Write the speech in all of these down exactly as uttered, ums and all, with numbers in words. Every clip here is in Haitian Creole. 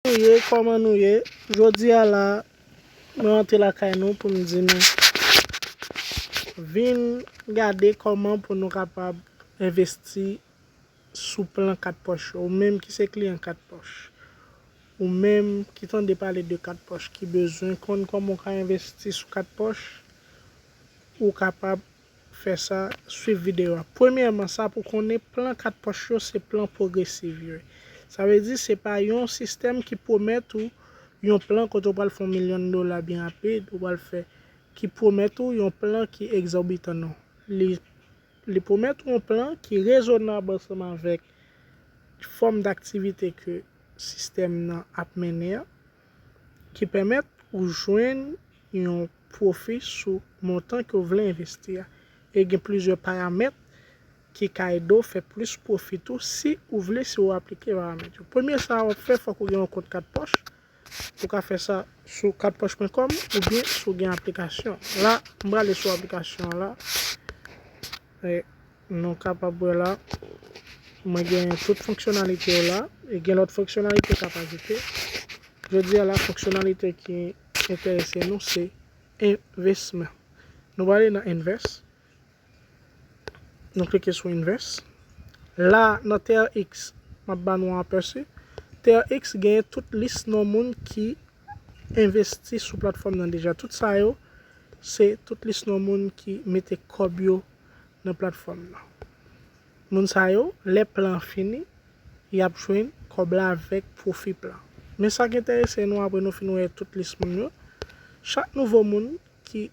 nou ye, kòman nou ye? Jodi a la, mwen antre lakay nou pou m di nou, vin gade kòman pou nou kapab envesti sou plan kat pòch yo. Ou menm ki se kliyan kat pòch, ou menm ki tande pale de kat pòch, ki bezwen konn kòman w ka envesti sou kat pòch, ou kapab fè sa, swiv videyo a. Premyèman, sa pou konnen plan kat pòch yo se plan pwogresiv yo ye. Sa vle di se pa yon sistèm ki pwomèt ou yon plan kote w pral fè yon milyon dola byen rapid, ou pral fè, ki pwomèt ou yon plan ki egzòbitan, non. Li, li pwomèt ou yon plan ki rezonab ansanm avèk fòm daktivite ke sistèm nan ap mennen an, ki pèmèt ou jwenn yon pwofi sou montan ke w vle envesti a. E gen plizyè paramèt ki ka ede w fè plis pwofi tou si ou vle, si w aplike paramèt yo. Premye sa w ap fè, fòk ou gen yon kont kat pòch. Ou ka fè sa sou kat pòch pwen kòm oubyen si w gen aplikasyon. La, m prale sou aplikasyon an la. E nou kapab wè la, mwen gen tout fonksyonalite yo la. E gen lòt fonksyonalite k ap ajoute. Jodi a la, fonksyonalite ki enterese nou se investment. Nou prale nan invest. Nou klike sou invest. La, nan T R X, m ap ba nou apèsi. T R X genyen tout lis non moun ki envesti sou platfòm nan deja. Tout sa yo, se tout lis non moun ki mete kòb yo nan platfòm nan. Moun sa yo, lè plan an fini, y ap jwenn kòb la avèk pwofi plan. Men sa k enterese nou apre nou fin wè tout lis moun yo, chak nouvo moun ki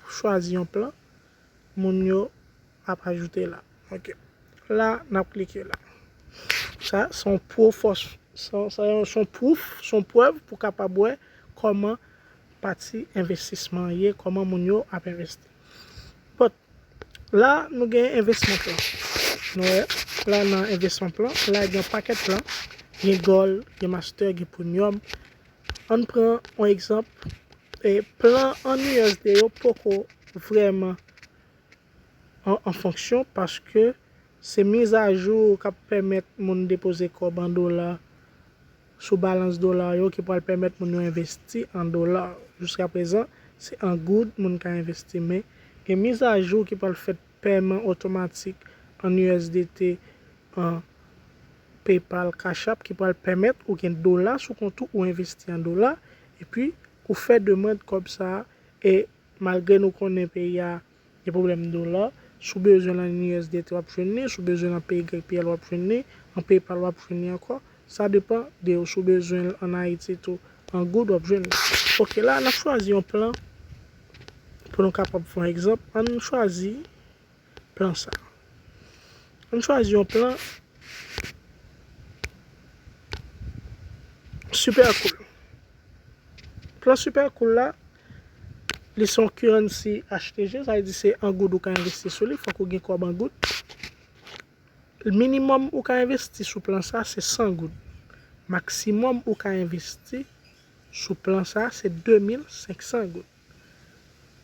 chwazi yon plan, moun yo ap ajoute la. Ok. La, n ap klike la. Sa, se yon pwofòs, sa, sa yon, se yon pwouf, se yon prèv pou kapab wè kòman pati envestisman an ye, kòman moun yo ap envesti. But, la, nou gen envestman plan. Nou wè, la, nan envestman plan, la, gen yon pakèt plan. Gen gold, gen master, gen premium. Ann pran yon egzanp. E plan an U S D yo poko vrèman an, an fonksyon, paske se mizajou k ap pèmèt moun depoze kòb an dola sou balans dola yo ki pral pèmèt moun yo envesti an dola. Jiska prezan, se an goud moun ka envesti, men gen mizajou ki pral fèt, pèman otomatik an U S D T, an PayPal, Cash App ki pral pèmèt ou gen dola sou kont ou, ou envesti an dola, epi ou fè demann kòb sa a, e malgre nou konnen peyi a gen pwoblèm dola, si w bezwen l an U S D T w ap jwenn li, si w bezwen l an P Y P L w ap jwenn li, an PayPal w ap jwenn li ankò. Sa depann de ou, si w bezwen l an Ayiti tou, an goud w ap jwenn li. Ok, la n ap chwazi yon plan pou nou kapab fè yon egzanp. Ann chwazi plan sa. Ann chwazi yon plan super cool. Plan super cool la, li se yon currency H T G, sa vle di se an goud ou ka envesti sou li, fòk ou gen kòb an goud. Minimòm ou ka envesti sou plan sa, se san goud. Maksimòm ou ka envesti sou plan sa, se de mil senk san goud.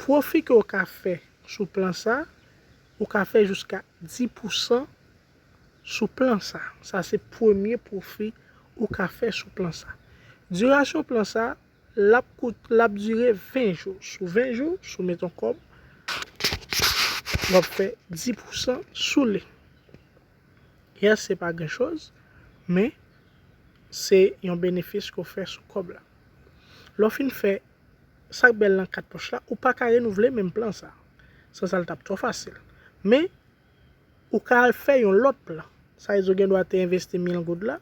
Pwofi ke w ka fè sou plan sa, ou ka fè jiska dis pousan sou plan sa. Sa se premye pwofi ou ka fè sou plan sa. Dirasyon plan sa, l ap kout, l ap dire ven jou. Sou ven jou, si w met yon kòb, w ap fè dis pousan sou li. Yes, se pa gran choz, men se yon benefis ke w fè sou kòb la. Lè w fin fè sa k bèl nan kat pòch la, ou pa ka renouvle menm plan sa. San sa, l t ap twò fasil. Men, ou ka al fè yon lòt plan. Sa vle di ou gen dwa te envesti mil goud la,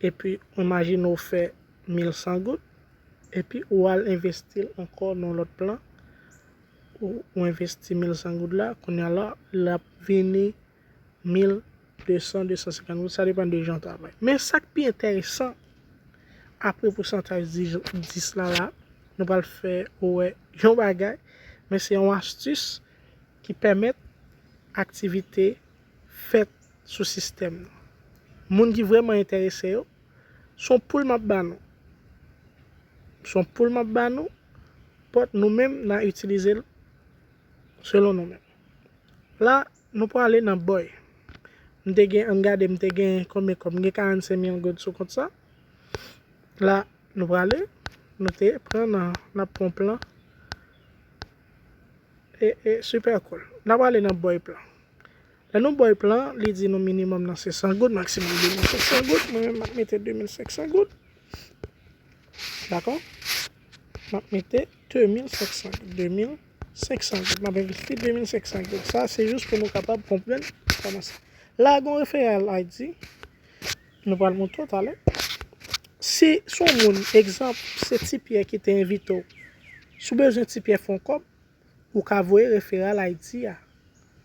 epi ou imajine ou fè mil san goud, epi ou al envesti l ankò nan yon lòt plan, ou, ou envesti mil san goud la, kounye a la, l ap vini mil de san, de san senkant goud, sa depann de jan w travay. Men sa k pi enteresan, apre pousantaj dis, dis la la, nou pral fè ou wè yon bagay, men se yon astis ki pèmèt aktivite fèt sou sistèm nan. Moun ki vrèman enterese yo, se yon poul m ap ba nou. Se yon poul m ap ba nou, but nou menm n a itilize l selon nou menm. La, nou prale nan buy. M te gen, ann gade, m te gen konbyen kòb? M gen karannsenk mil goud sou kont sa. La, nou prale, nou te pran nan, n ap pran plan e, e Super Cool. N ap prale nan buy plan. Lè nou buy plan, li di nou minimòm nan se san goud, maksimòm de mil senk san goud. Mwen menm, m ap mete de mil senk san goud. Dakò? M ap mete de mil senk san goud. De mil senk san goud. M ap envesti de mil senk san goud. Sa, se jis pou nou kapab konprann kòman sa. La, gen yon referral I D. Nou pral montre w talè. Si se yon moun, egzanp, se Ti Pyè ki te envite w. Si w bezwen Ti Pyè fè yon kòb, ou ka voye referral I D a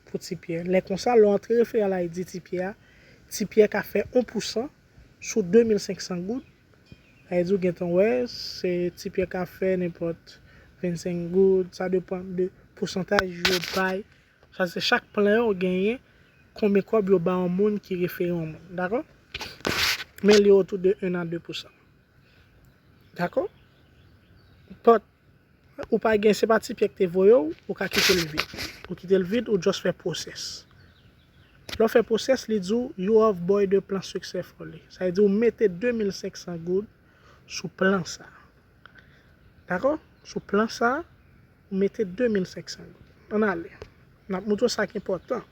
pou Ti Pyè. Lè konsa, lè w antre referral I D Ti Pyè a, Ti Pyè ka fè yon pousan sou de mil senk san goud. Sa vle di w gentan wè, se Ti Pyè ka fè nenpòt vennsenk goud, sa depann de pousantaj yo bay. Sa se chak plan yo genyen, konbyen kòb yo ba yon moun ki refere yon moun, dakò? Men li otou de un a de pousan. Dakò? But, ou pa gen, se pa Ti Pyè ki te voye w, ou ka kite l vid. Ou kite l vid, ou just fè process. Lè w fè process, li di w, "You have buy the plan successfully." Sa vle di ou mete de mil senk san goud sou plan sa. Dakò? Sou plan sa, ou mete de mil senk san goud. Ann ale. N ap montre w sa k enpòtan.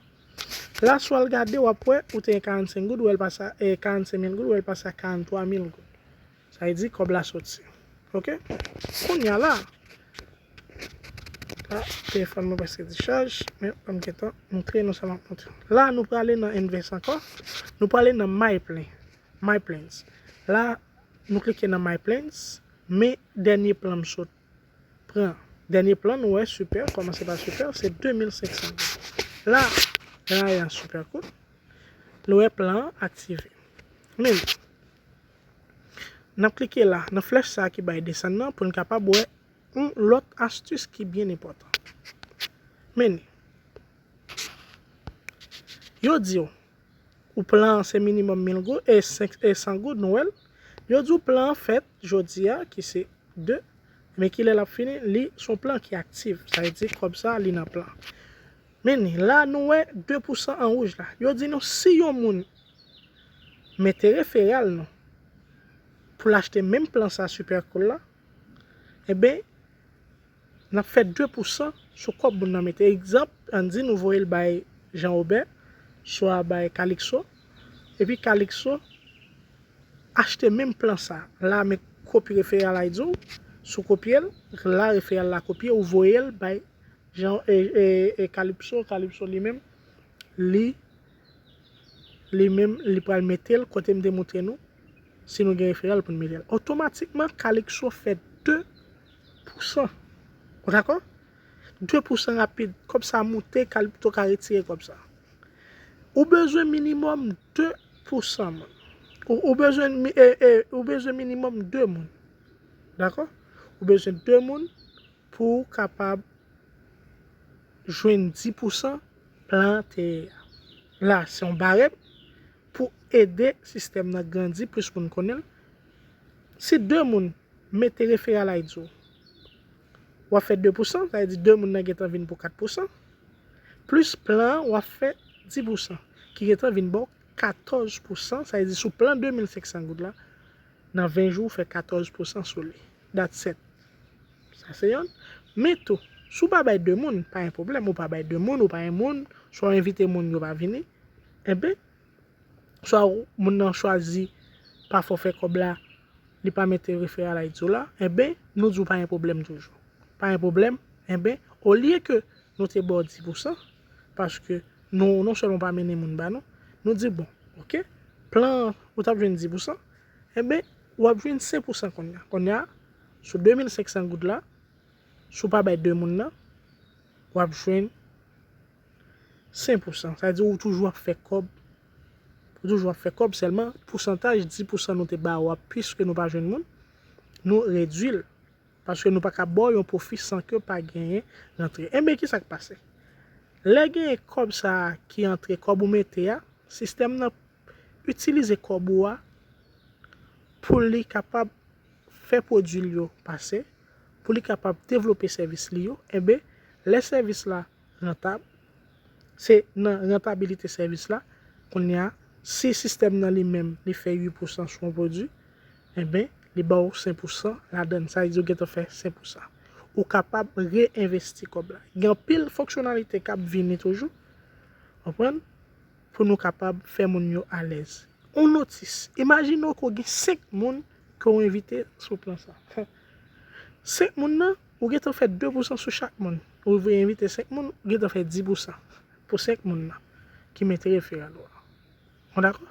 La, si w al gade, w ap wè, ou te gen karannsenk goud, ou wè l pase a, eh, karannsenk mil goud, ou wè l pase a karannntwa mil goud. Sa vle di, kòb la soti. Oke? Kounye a la, la, telefòn mwen prèske dichaj, men ban m gentan montre nou sa m ap montre. La, nou prale nan Invest ankò. Nou prale nan My Plan. My Plans. La, nou klike nan My Plans, men dènye plan m sot pran. Dènye plan nou wè, Super, kòmanse pa Super, se de mil senk san goud. La, la, y a Super Cool. Nou wè plan an aktive. Men, n ap klike la, nan flèch sa a ki bay desann nan, pou n kapab wè yon lòt astis ki byen enpòtan. Men, yo di w, ou plan an se minimòm mil goud, e senk, e san goud, nou wè l. Yo di w plan an fèt jodi a, ki se de, men kilè l ap fini, li se yon plan ki aktif. Sa vle di kòb sa, li nan plan. Men la, nou wè de pousan an wouj la. Yo di nou, si yon moun mete referral nou pou l achte menm plan sa Super Cool la, enben, n ap fè de pousan sou kòb moun nan mete. Egzanp, ann di nou voye l bay Jean Robert, swa bay Calixto, epi Calixto achte menm plan sa. La, men kopi referral la, li di w, si w kopye l, la, referral la kopye, ou voye l bay Jean, e, e, e Calixto, Calixto li menm, li, li menm, li pral mete l kote m te montre nou, si nou gen referral pou n mete l. Otomatikman, Calixto fè de pousan. Ou dakò? De pousan rapid. Kòb sa moute, Calixto ka retire kòb sa. Ou bezwen minimòm de pousan, moun. Ou, ou bezwen mi-, e, e, ou bezwen minimòm de moun. Dakò? Ou bezwen de moun pou w kapab jwenn dis pousan plan an te ye a. La, se yon barèm pou ede sistèm nan grandi, plis moun konnen l. Si de moun mete referral I D w, w ap fè de pousan, sa vle di de moun nan gentan vin pou kat pousan. Plis plan an, w ap fè dis pousan, ki gentan vin ba w katòz pousan, sa vle di sou plan de mil senk san goud la, nan ven jou, w fè katòz pousan sou li. That's it. Sa se yonn. Men tou, si w pa bay de moun, pa gen pwoblèm, ou pa bay de moun, ou pa gen moun, swa w envite moun, yo pa vini, enben, swa w, moun nan chwazi pa fè w fè kòb la, li pa mete referral I D w la, enben, nou di w pa gen pwoblèm toujou. Pa gen pwoblèm, enben, olye ke nou te ba w dis pousan, paske nou, non sèlman w pa mennen moun ba nou, nou di, bon, oke, plan an, ou t ap jwenn dis pousan, enben, w ap jwenn senk pousan kounye a. Kounye a, sou de mil senk san goud la, si w pa bay de moun nan, w ap jwenn senk pousan. Sa vle di ou toujou ap fè kòb. Ou toujou ap fè kòb, sèlman pousantaj, dis pousan nou te ba w a, piske nou pa jwenn moun, nou redui l. Paske nou pa ka ba w yon pwofi san ke pa genyen rantre. Enben, ki sa k pase? Lè genyen kòb sa a ki antre, kòb ou mete a, sistèm nan itilize kòb ou a pou li kapab fè pwodui l yo pase, pou li kapab devlope sèvis li yo, enben, lè sèvis la rantab, se nan rantabilite sèvis la, kounye a, si sistèm nan li menm, li fè uit pousan sou yon pwodui, enben, Li ba w senk pousan ladan l. Sa vle di ou gentan fè senk pousan. Ou kapab reenvesti kòb la. Gen anpil fonksyonalite k ap vini toujou. Konprann? Pou nou kapab fè moun yo alèz. On notis. Imajine w ke w gen senk moun ke w envite sou plan sa. Senk moun nan, ou gentan fè de pousan sou chak moun. Ou envite senk moun, ou gentan fè dis pousan pou senk moun nan ki mete referral ou a. Nou dakò?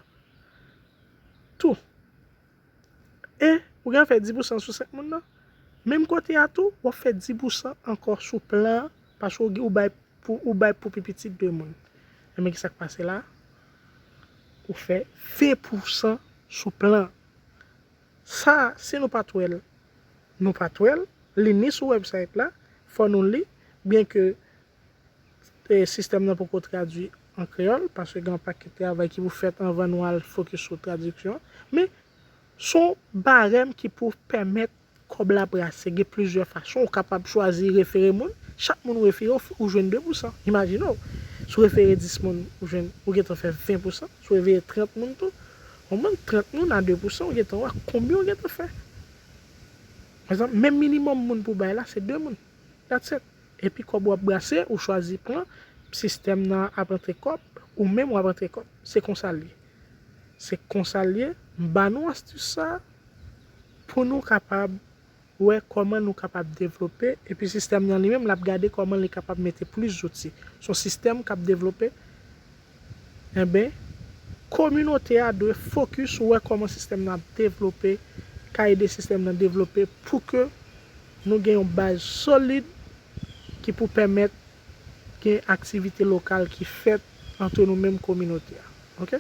Tou. E ou gen fè dis pousan sou senk moun nan. Menm kote a tou, w ap fè dis pousan ankò sou plan an, paske ou, ou bay pou, ou bay pou pi piti de moun. Ebyen, ki sa k pase la? Ou fè ven pousan sou plan an. Sa, si nou pa t wè l, nou pa t wè l, li ni sou website la, fò nou li, byen ke e, sistèm nan poko tradui an kreyòl, paske gen yon pakèt travay ki pou fèt anvan nou al fokis sou tradiksyon an. Men, s on barèm ki pou pèmèt kòb la brase. Gen plizyè fason. Ou kapab chwazi refere moun. Chak moun ou refere, ou, ou jwenn de pousan. Imajine w, si w refere dis moun, ou jwenn, ou gentan fè ven pousan. Si w refere trant moun tou, ou mande trant moun a de pousan, ou gentan wè konbyen ou gentan fè. Pa egzanp, menm minimòm moun pou bay la, se de moun. That's it. Epi kòb w ap brase, ou chwazi plan, sistèm nan ap rantre kòb, ou menm w ap rantre kòb. Se konsa l ye. Se konsa l ye. M ba nou astis sa pou nou kapab wè kòman nou kapab devlope. Epi sistèm nan li menm, l ap gade kòman li kapab mete plis zouti. S on sistèm k ap devlope. Enben, kominote a dwe fokis wè kòman sistèm nan ap devlope, ka ede sistèm nan devlope pou ke nou gen yon baz solid ki pou pèmèt gen aktivite lokal ki fèt antre nou menm kominote a. Oke?